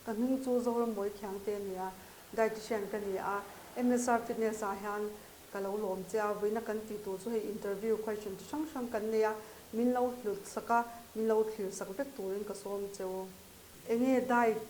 Ka hming chu Zorammawi Khiangte a ni a, dietitian ka ni a, MSR Fitness ah hian ka lo lawm che a, vawiina kan tih tur chu hei interview question chi hrang hrang kan nei a, min lo hlut sak a, min lo thlir sak vek turin ka sawm che u. Enge diet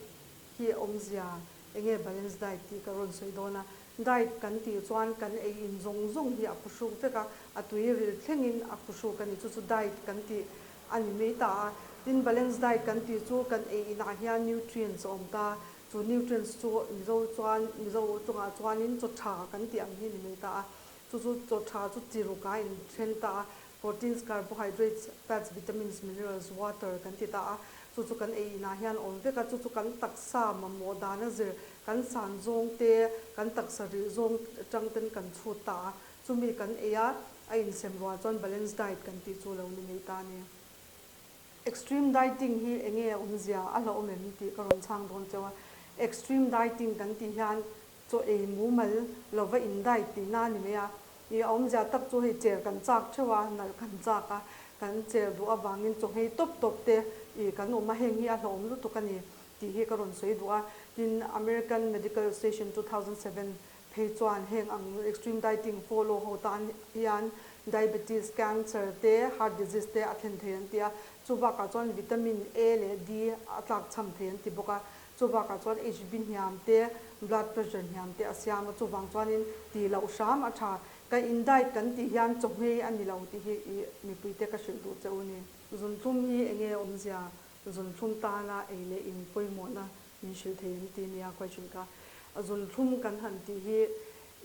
hi awmzia, enge balance diet tih ka rawn sawi dawn a, diet kan tih chuan kan ei in zawng zawng hi a phuhruk vek a, a tui ril thlengin a phuhruk a ni, chu chu diet kan tih a ni mai ta a. Tin, balance diet kan tih chu kan ei inah hian nutrients a awm ta, chu nutrients chu Mizo chuan Mizo tawngah chuanin chaw tha kan tih ang hi a ni mai ta a, chu chu chaw tha chu chi ruk a inthen ta a, proteins, carbohydrates, fats, vitamins, minerals, water kan ti ta a, chu chu kan ei inah hian awm vek a, chu chu kan taksa mamawh dana zir kan san zawng te, kan taksa rih zawng atang ten kan chhut ta a, chumi kan ei a, a insem rual chuan balance diet kan tih chu lo ni mai ta a ni. Extreme dieting hi enge a awmzia a hlauhawm em tih ka rawn chhang dawn cheu a, extreme dieting kan tih hian Chaw ei mumal lova in diet tihna a ni mai a, i a awmzia tak chu hei cher kan chak theuh a, nalh kan chak a, kan cher duh avangin chaw nghei tawp tawp te i kan awm a, heng hi a hlauhawm lutuk a ni tih hi ka rawn sawi duh a. Tin, American Medical Association 2007 phei chuan heng ang extreme dieting follow ho tan hian diabetes, cancer te, heart disease te a thlen thei an ti a, chubakah chuan vitamin A leh D a tlakchham thei an ti bawk a. Chu bakah chuan HB hniam te, blood pressure hniam te a siam a, chuvang chuanin tih loh hram a tha. Kan in diet kan tih hian chawhmei a ni lo tih hi i mipuite ka hrilh duh che u ni. Zunthlum hi enge awmzia? Zunthlum tana ei leh in pawimawhna min hrilh thei an ti nia question kha. Zunthlum kan han tih hi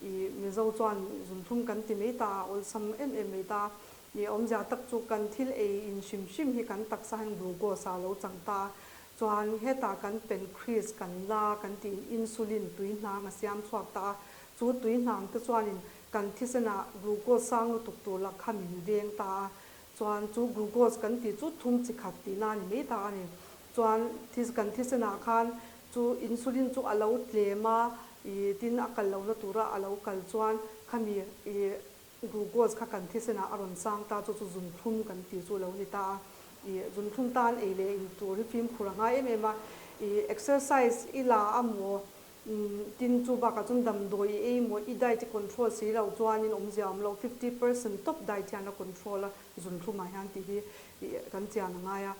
i Mizo chuan zunthlum kan ti mai ta a, awlsam em em mai ta. I awmzia tak chu kan thil ei in hrim hrim hi kan taksa hian glucose a lo chang ta a, Chuan hetah kan pancreas kan la kan tih insulin tui hnang a siam chhuak ta a, chu tui hnang te chuanin kan thisenah glucose sang lutuk tur lah kha min veng ta a, chuan chu glucose kan tih chu thum chi khat tihna a ni mai ta a ni. Chuan kan thisenah khan chu insulin chu a lo tlem a, ih tin a kal lohna tura a lo kal chuan khami ih Glucose kha kan thisenah a rawn sang ta, chu chu zunthlum kan tih chu a lo ni ta a. Ih, zunthlum tan ei leh in tur hi fimkhur a ngai em em a. Ih, exercise i la a maw, tin chu bakah chuan damdawi i ei maw, i diet i control si lo chuanin awmzia a awm lo, 50% top diet hian a control a, zunthlumah hian tih hi ih kan chian a ngai a.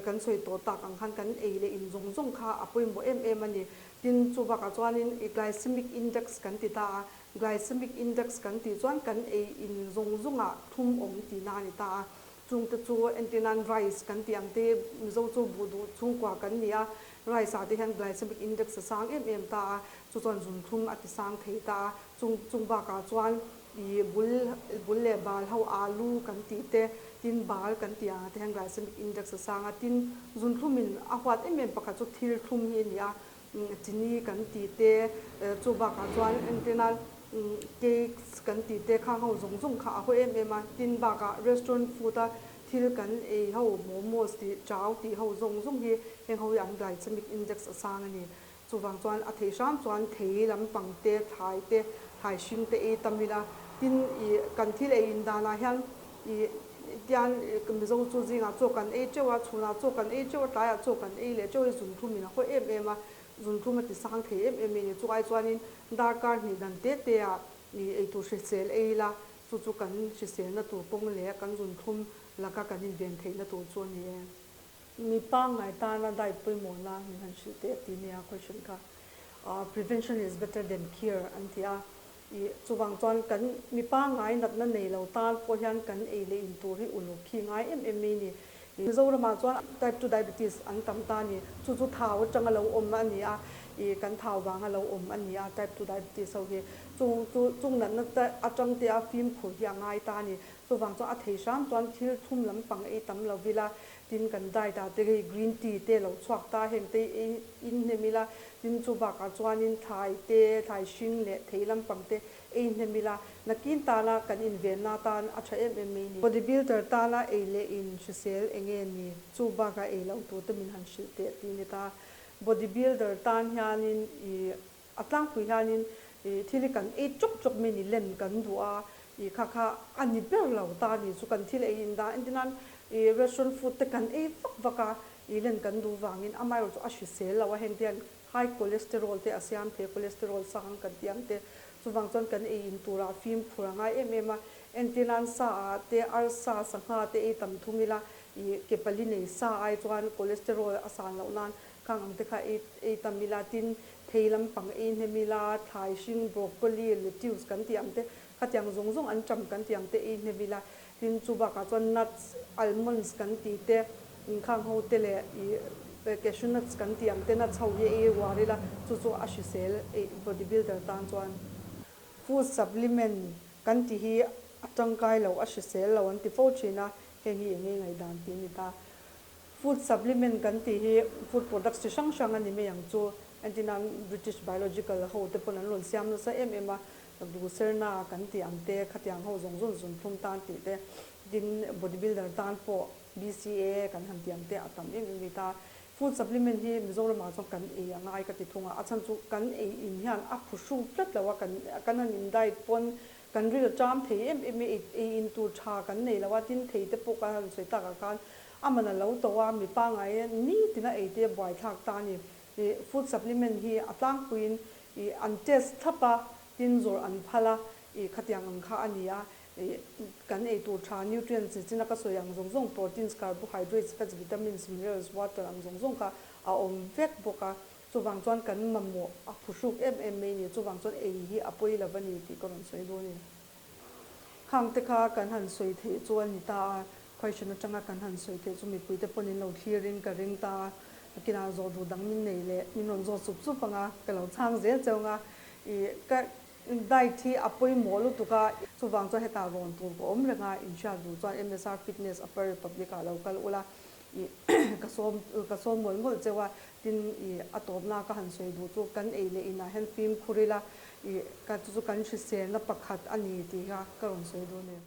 Kan sawi tawh tak ang khan kan ei leh in zawng zawng kha a pawimawh em em a ni. Tin, chu bakah chuanin ih glycemic index kan ti ta a, Glycemic index kan tih chuan kan ei in zawng zawngah thum awm tihna a ni ta a. Chungte chu entirnan rice kan tih ang te Mizo chu buh duh chhungkua kan ni a, rice ah te hian glycemic index a sang em em ta a, chu chuan zunthlum a ti sang thei ta a. Chung chung bakah chuan ih bul bul leh bal ho alu kan tih te, tin bal kan tih ang ah te hian glycemic index a sang a. Tin, zunthlum in a huat em em pakhat chu thil thlum hi a ni a, Chini kan tih te, chu bakah chuan entirnan cakes kan tih te khang ho zawng zawng kha a haw em em a, tin bakah restaurant food a thil kan ei ho momos tih chau tih ho zawng zawng hi heng ho hi an glycemic index a sang a ni. Chuvang chuan a theih hram chuan thei lampang te, thlai te, thlai hring te ei tam ila, tin ih kan thil ei in danah hian ih Tian Mizo chu zingah chaw kan ei teuh a, chhunah chaw kan ei teuh a, tlaiah chaw kan ei leh teuh hi zunthlum in a hawi em em a, zunthlum a ti sang thei em em mai a ni. Chu ai chuanin darkar hnih dan te te ah i eitur hrisel ei ila, chu chu kan hriselna tur kawng leh kan zunthlum laka kan inven theihna tur chu a ni e. Mi pangngai tana diet pawimawhna min han hrilh teh ti nia question kha. Prevention is better than cure an ti a, Ih, chuvang chuan kan mi pangngai natna nei lo tan pawh hian kan ei leh in tur hi uluk khi ngai em em mai ni. Ih, Mizoramah chuan type 2 diabetes an tam ta a ni. Chu chu thau atanga lo awm a ni a, ih, kan thau vanga lo awm a ni a type 2 diabetes ho hi. Chung chu chung natna te atang te a fimkhur hi a ngai ta a ni. Chuvang chuan a thei hram chuan thil thum lampang ei tam lo ila, tin kan diet ah te hei green tea te lo chhuak ta heng te ei in hnem ila, Tin chu bakah chuanin thlai te, thlai hring leh thei lampang te ei hnem ila, nakin tana kan invenna atan a tha em em mai ni. Body builder tana ei leh in hrisel enge ni? Chu bakah ei loh tur te min han hrilh teh ti ni ta. Body builder tan hianin i a tlangpui hianin i thil hi kan ei chawk chawk mai ni, len kan duh a, i kha kha a ni ber lo ta ni chu kan thil ei in dan entir nan i restaurant food te kan ei vak vak a. I len kan duh vangin amaherawhchu a hrisel lo a, heng te hian high cholesterol te a siam thei a, cholesterol sang kan tih ang te. Chuvang chuan kan ei in turah fimkhur a ngai em em a, entir nan sa ah te arsa sangha te ei tam thung ila i ke pali nei sa ai chuan cholesterol a san loh nan khang ang te kha ei ei tam ila, tin thei lampang ei hnem ila, thlai hring, broccoli, lettuce kan tih ang te khatiang zawng zawng an ṭam kan tih ang te ei hnem ila, Tin, chu bakah chuan nuts, almonds kan tih te, inkhang ho te leh ih cashew nuts kan tih ang te nuts ho hi ei uar ila, chu chu a hrisel eih body builder tan chuan. Food supplement kan tih hi a tangkai lo, a hrisel lo an ti fo thin a, heng hi eng nge ngaihdan tih a ni ta. Food supplement kan tih hi food products chi hrang hrang a ni mai ang chu. Entirnan British Biological ho te pawn an rawn siam nasa em em a, Lucerna kan tih ang te, khatiang ho zawng zawng zun thlum tan tih te, tin body builder tan pawh BCAA kan han tih ang te a tam em em ni ta. Food supplement hi Mizoramah chuan kan ei a ngai ka ti thung a, a chhan chu kan ei in hian a phuhru tlat lo a, kan kan han in diet pawn kan ril a ṭam thei em em e, ei in tur ṭha kan nei lo a, tin thei te pawh kan han sawi takah khan a man a lo to a, mi pangngai nitina ei te buaithlak ta a ni. I food supplement hi a tlangpuiin i an test thlap a, tin zawrh an phal a, i khatiang ang kha a ni a, i kan ei tur tha nutrients ni china ka sawi ang zawng zawng proteins, carbohydrates, fats, vitamins, minerals, water ang zawng zawng kha a awm vek bawk a, chuvang chuan kan mamawh a phuhruk em em mai a ni, chuvang chuan ei hi a pawi lo a ni tih ka rawn sawi dawn a ni. Khang te kha kan han sawi theih chu a ni ta a, Question atanga kan han sawi theih chu mipuite pawn in lo thlir in ka ring ta a, nakinah zawh duh dang min nei leh min rawn zawt sup sup ang a, ka lo chhang zel cheu ang a, ih ka diet hi a pawimawh lutuk a, chuvang chuan hetah rawn tur ka awm reng a, in hriat duh chuan MSR Fitness Upper Republic ah lo kal ula, ih ka sawm ka sawm mawlh mawlh cheu a, tin ih a tawpna ka han sawi duh chu kan ei leh inah hian fimkhur ila, ih ka chu chu kan hriselna pakhat a ni tih kha ka rawn sawi duh a ni.